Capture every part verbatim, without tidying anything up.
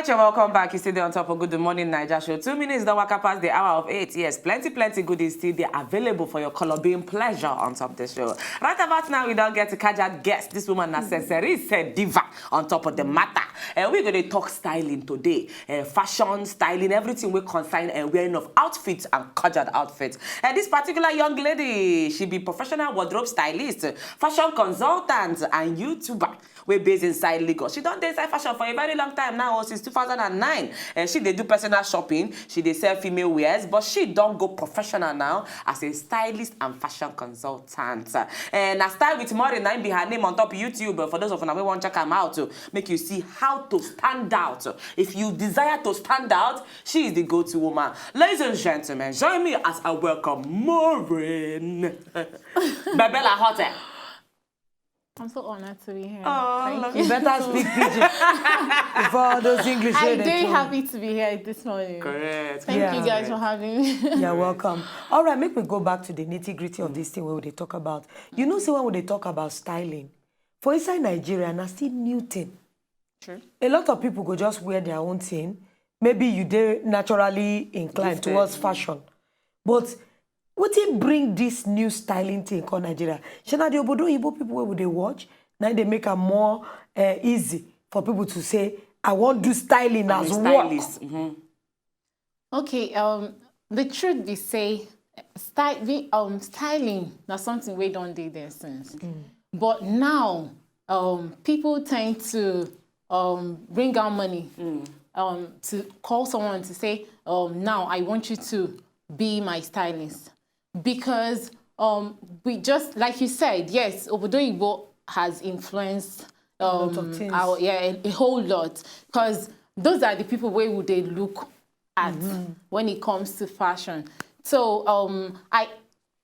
You're welcome back. You still there on top of Good Morning Naija show. Two minutes don waka pass the hour of eight. Yes, plenty, plenty goodies still dey available for your color being pleasure on top the show. Right about now, we don get a cajad guest. This woman na Senseri Sediva on top of the matter. And we're going to talk styling today. Uh, fashion, styling, everything we concern and wearing of outfits and cajad outfits. And this particular young lady, she be professional wardrobe stylist, fashion consultant, and YouTuber. Wey base inside Lagos. She don dey inside fashion for a very long time now, oh, since two thousand and nine. Eh, she dey do personal shopping, she dey sell female wears, but she don go professional now as a stylist and fashion consultant. Eh, na Style with Maureen na im be her name on top YouTube. For those of una wey wan check am out, oh, make you see how to stand out. If you desire to stand out, she is the go-to woman. Ladies and gentlemen, join me as I welcome Maureen. Bebela Hotel. I'm so honored to be here. Oh, Thank love you. You better speak pidgin before all those English I'm wey dey very throw. Happy to be here this morning. Correct. Thank Yeah. you guys for having me. You're welcome. All right, make we go back to the nitty gritty of this thing where we dey talk about. You know, say when we dey talk about styling, for inside Nigeria, na still new thing. True. A lot of people go just wear their own thing. Maybe you dey naturally inclined Gifted. Towards fashion, but wetin bring this new styling thing called Nigeria? Shey na the obodo oyibo people wey we dey watch na dey make am more uh, easy for people to say, "I wan do styling I'm a as work." Stylist. Mhm. Okay, um, the truth be say, styling, um, styling na something wey don dey there since. But now, um, people tend to um, bring out money um, to call someone to say, um, "Now I want you to be my stylist." Because um, we just, like you said, yes, Obodo Igbo has influenced um, lot of things. Our, yeah, a, a whole lot. Because those are the people where would they look at when it comes to fashion. So um, I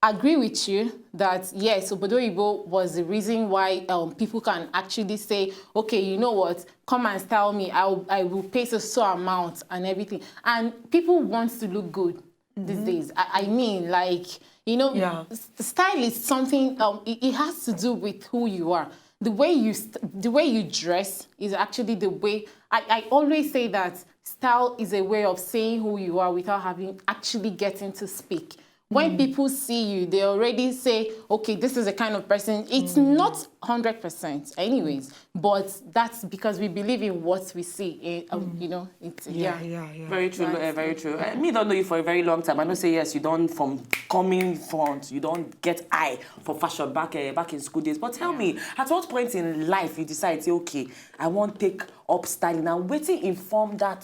agree with you that yes, Obodo Igbo was the reason why um, people can actually say, "Okay, you know what, come and style me. I will, I will pay so so amount and everything." And people want to look good these days. I, I mean, like, you know, Yeah. s- style is something. Um, it, it has to do with who you are. The way you st- the way you dress is actually the way. I, I always say that style is a way of saying who you are without having actually getting to speak. When people see you, they already say, "Okay, this is a kind of person." It's not hundred percent, anyways, but that's because we believe in what we see. In, um, You know, it's, Yeah, yeah. yeah, yeah. Very true, Right. eh, very true. Eh, me don't know you for a very long time. I know say yes, you don't from coming front, you don't get eye for fashion back uh, back in school days. But tell me, at what point in life you decide say, "Okay, I want take up styling," and wetin inform that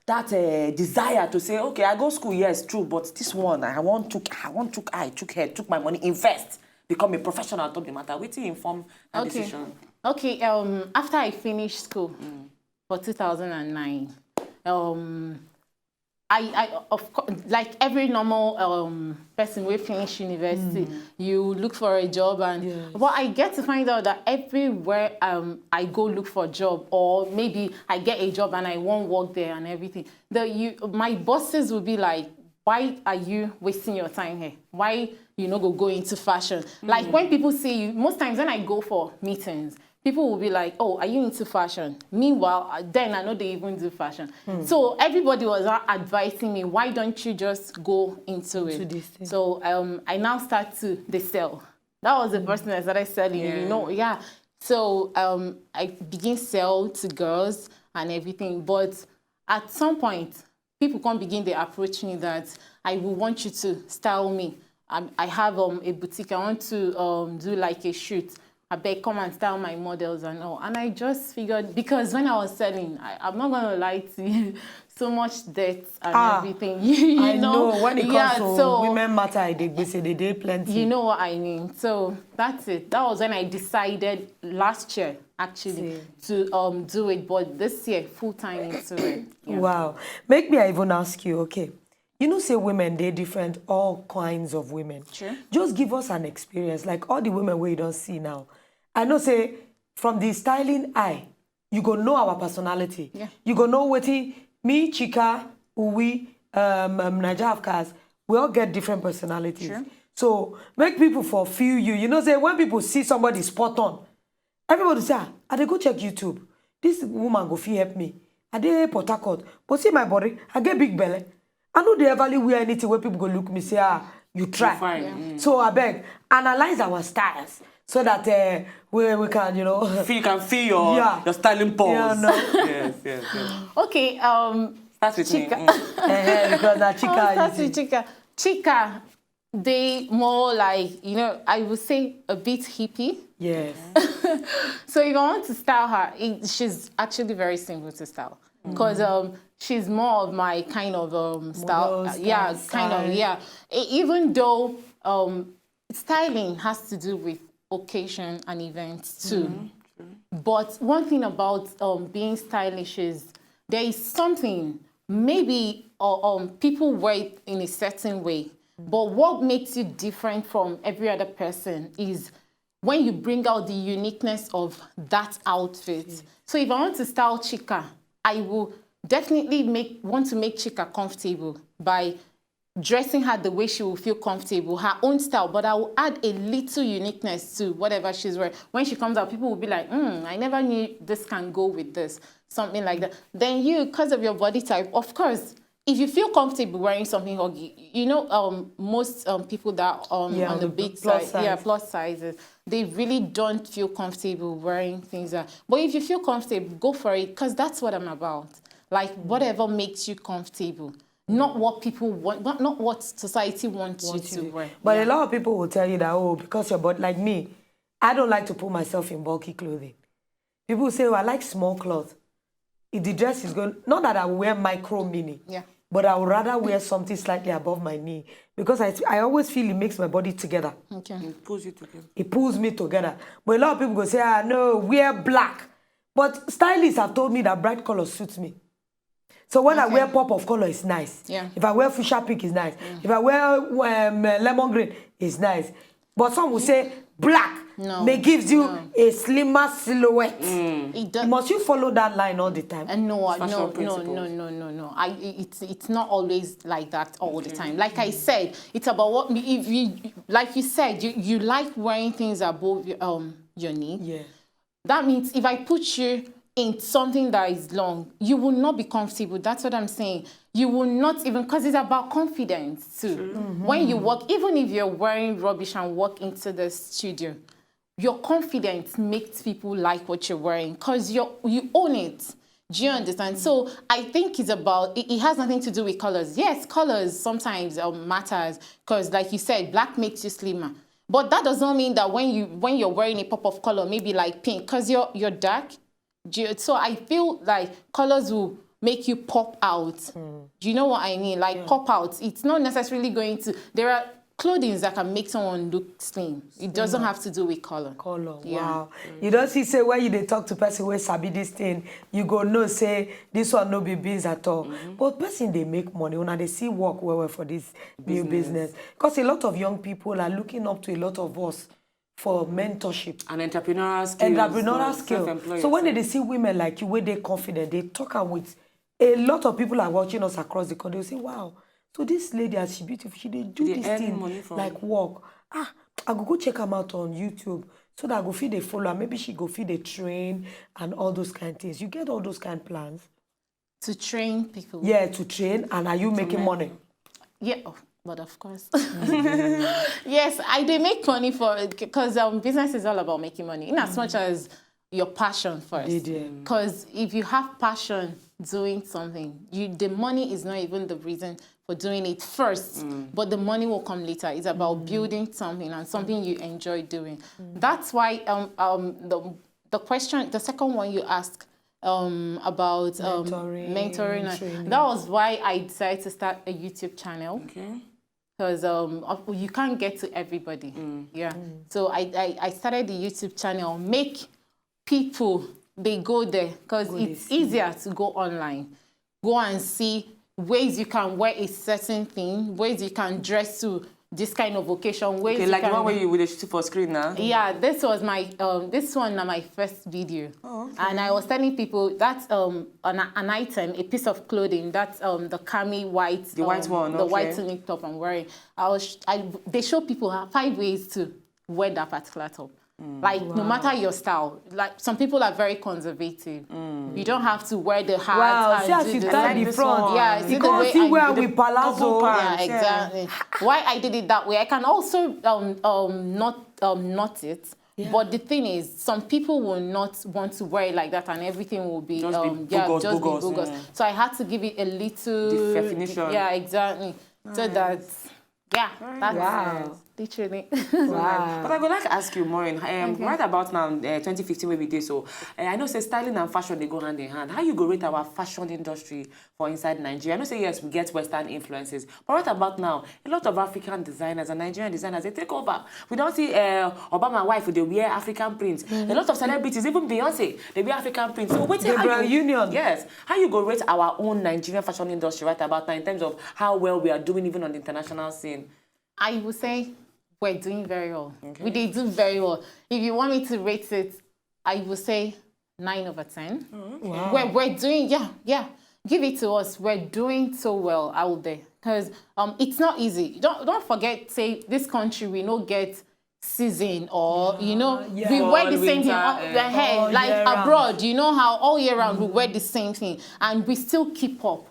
that uh, desire to say, "Okay, I go school, yes, true, but this one I want took I want took eye, took head, took my money, invest, become a professional on top the matter." Wetin inform that Okay. Decision? Okay. Um, after I finished school for two thousand and nine, um, I, I of course, like every normal um person, we finish university, you look for a job, and Yes. But I get to find out that everywhere um I go look for a job, or maybe I get a job and I won't work there and everything. The you my bosses will be like, "Why are you wasting your time here? Why you no go go into fashion?" Like when people see you, most times when I go for meetings, people will be like, "Oh, are you into fashion?" Meanwhile, uh, then I know they even do fashion. So everybody was uh, advising me, "Why don't you just go into, Into it?" This thing. So um, I now start to they sell. That was the first thing I started selling. Yeah. You know, yeah. So um, I begin sell to girls and everything. But at some point, people come begin they approach me that, "I will want you to style me. I, I have um, a boutique. I want to um, do like a shoot. I beg, come and style my models and all." And I just figured, because when I was selling, I, I'm not gonna lie to you, so much debt and Ah, everything. You, you I know, when it comes yeah, to so women matter, I dey gbese, they dey plenty. You know what I mean? So that's it. That was when I decided last year actually to um do it, but this year full time into it. Yeah. Wow. Make me I even ask you, okay. You know, say women, they different, all kinds of women. Sure. Just give us an experience, like all the women we don't see now. I know, say, from the styling eye, you go know our personality. Yeah. You go know wetin me, Chika, Uwi, um, um, Naija Afkas, we all get different personalities. Sure. So make people for feel you. You know, say when people see somebody spot on, everybody say, "Ah, I dey go check YouTube. This woman go fit help me." I dey Port Harcourt, but see my body, I get big belly. I no dey everly wear anything where people go look me say, ah, you try. Fine. So I beg, analyze our styles so that uh, we, we can, you know. Feel you can feel your Yeah. your styling pose. Yeah, no. Yes, yes, yes. Okay, um, Start with Chika. me. Mm. Eh, because na I'll Chika start is with Chika. Chika, they more like, you know, I would say a bit hippie. Yes. So if I want to style her, it, she's actually very simple to style because um, she's more of my kind of um, style. Model Yeah, style, kind of, style. Yeah. E- even though um, styling has to do with occasion and events too. But one thing about um, being stylish is there is something, maybe or um, people wear it in a certain way, but what makes you different from every other person is when you bring out the uniqueness of that outfit. So if I want to style Chika, I will definitely make want to make Chika comfortable by dressing her the way she will feel comfortable, her own style, but I will add a little uniqueness to whatever she's wearing. When she comes out, people will be like, mm, I never knew this can go with this, something like that. Then you, because of your body type, of course, if you feel comfortable wearing something huggy, you know, um, most um, people that um, Yeah, on the the big plus size, yeah, size. Plus sizes, they really don't feel comfortable wearing things that. But if you feel comfortable, go for it, because that's what I'm about. Like whatever makes you comfortable, not what people want, not, not what society wants Want you to you- wear. But Yeah. A lot of people will tell you that, oh, because your body, like me, I don't like to put myself in bulky clothing. People say, oh, I like small cloth. If the dress is going, not that I wear micro mini, Yeah. but I would rather wear something slightly above my knee because I, I always feel it makes my body together. Okay. It pulls you together. It pulls me together. But a lot of people go say, ah, no, wear black. But stylists have told me that bright color suits me. So when I wear pop of color, it's nice. Yeah. If I wear fuchsia pink, it's nice. If I wear um, uh, lemon green, it's nice. But some will say black No, may gives you no. a slimmer silhouette. It does. Must you follow that line all the time? And no, I- Fashion no, no, principles. no, no, no, no. I, i- it's it's not always like that all the time. Like I said, it's about what if you like you said you, you like wearing things above your, um your knee. Yeah. That means if I put you in something that is long, you will not be comfortable. That's what I'm saying. You will not even because it's about confidence too. When you walk, even if you're wearing rubbish and walk into the studio, your confidence makes people like what you're wearing because you you own it. Do you understand? So I think it's about it, it has nothing to do with colors. Yes, colors sometimes um, matters because, like you said, black makes you slimmer. But that does not mean that when you when you're wearing a pop of color, maybe like pink, because you're you're dark. Do you- so I feel like colors will make you pop out. Do you know what I mean? Like pop out. It's not necessarily going to. There are clothing that can make someone look slim. It doesn't have to do with color. Color, Yeah. Wow. You don't see say when you dey talk to person wey sabi this thing, you go know say this one no be beans at all. But person dey make money, una dey see work well well for this new business. Because a lot of young people are looking up to a lot of us for mentorship. An entrepreneurial skill. Entrepreneurial skill. Self-employed. So when they dey see women like you wey dey confident, they talk am with a lot of people are watching us across the country. They say, wow, so this lady as she beautiful, she dey do Dey this earn thing money from like work. Ah, I go go check am out on YouTube so that I go fit dey follow her. Maybe she go fit dey train and all those kind things. You get all those kind plans? To train people. Yeah, to train, and are you making money? Yeah, oh, but of course. Yes, I dey make money for because um, business is all about making money. In as much as your passion first. Dey there. Because if you have passion doing something, you the money is not even the reason for doing it first, but the money will come later. It's about building something and something you enjoy doing. That's why um, um the the question, the second one you asked um about um, Mentoring, mentoring. Training. That was why I decided to start a YouTube channel Okay. because um of- you can't get to everybody. Yeah. So I, I I started the YouTube channel, make people they go there because it's easier to go online, go and see ways you can wear a certain thing, ways you can dress to this kind of occasion, ways Okay, you like the can one where you will shoot for screen now. Yeah, this was my um this one na my first video. Oh, okay. And I was telling people that's um an, an item, a piece of clothing, that's um the cami white The white um, one, the white okay. tunic top I'm wearing. I was I they show people how- five ways to wear that particular top. Like, no matter your style, like, some people are very conservative. You don't have to wear the hat Wow, and see as do you the tie same- the front. Yeah, You see the can't way see I where do we the- palazzo. Yeah, exactly. Why I did it that way? I can also um um not um knot it. But the thing is, some people will not want to wear it like that, and everything will be Just be um yeah, bogus, just bogus, be bogus. yeah. So I had to give it a little Definition. Yeah, exactly. So that yeah, that's Wow. literally. Wow. But I would like to ask you, Maureen, um, right about now, uh, twenty fifteen where we did so, uh, I know say styling and fashion they go hand in hand. How you go rate our fashion industry for inside Nigeria? I know say yes, we get Western influences, but right about now, a lot of African designers and Nigerian designers they take over. We don't see uh, Obama wife they wear African prints. A lot of celebrities, even Beyonce, they wear African prints. So wait, how Gabriel you, Union. Yes, how you go rate our own Nigerian fashion industry right about now in terms of how well we are doing even on the international scene? I would say we're doing very well. We they do very well. If you want me to rate it, I would say nine over ten. We're, we're doing yeah yeah. Give it to us. We're doing so well out there because um it's not easy. Don't don't forget say this country we no get season or you know we Yeah. wear the Fall, same thing winter, all, eh. the hair All like year round. Abroad. You know how all year round we wear the same thing and we still keep up.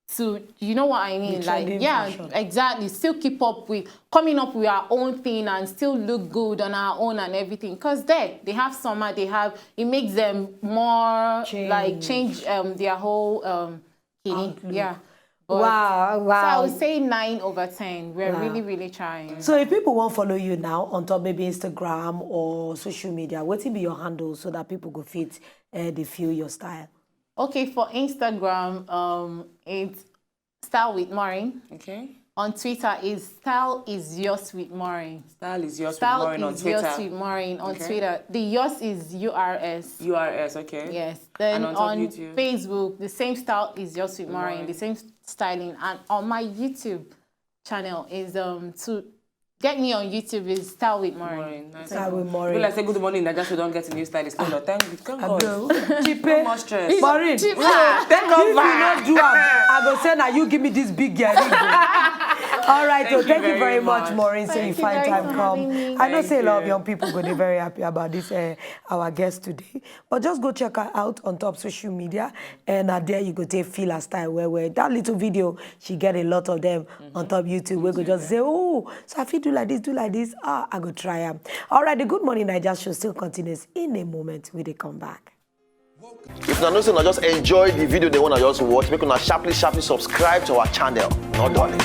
So you know what I mean? Like trending yeah, fashion. Exactly. Still keep up with coming up with our own thing and still look good on our own and everything. Cause there they have summer, they have it makes them more like Change. Change um their whole um kini. Outlook. Yeah. But- Wow, So I wow. Would say nine over ten. We're Wow. Really, really trying. So if people want follow you now on top maybe Instagram or social media, what will be your handle so that people go fit uh, they feel your style? Okay, for Instagram, um, it's Style with Maureen. Okay. On Twitter is Style is Yours with Maureen. Style is yours Style with Maureen on is Twitter. Yours with Maureen on Okay. Twitter. The yours is U R S. U R S, okay. Yes. Then And on top on YouTube? Facebook, the same Style is Yours with Maureen, Maureen. The same styling. And on my YouTube channel is um to get me on YouTube is Style with Maureen. Maureen, nice. Style with Be Maureen. Like say good morning, I just don't get a new stylist. No, no, thank you. Thank God. Abel, No Chipe, more stress. Maureen. Ah, thank God. If you not do am, I go say now you give me this big girl. All right, so Thank you thank you very very much, much. Maureen. Say you Thank you find guys time for come. Having me. I know Thank say a lot of you. Young people go be very happy about this uh, our guest today. But just go check her out on top social media, and uh, there you go take feel her style well well. That little video she get a lot of them on top YouTube. We go just say oh, so if you do like this, do like this. Ah, I go try am. All right, the Good Morning Naija show still continues in a moment. We dey come back. If na know say na just enjoy the video they wanna just watch, make una sharply sharply subscribe to our channel. No darling.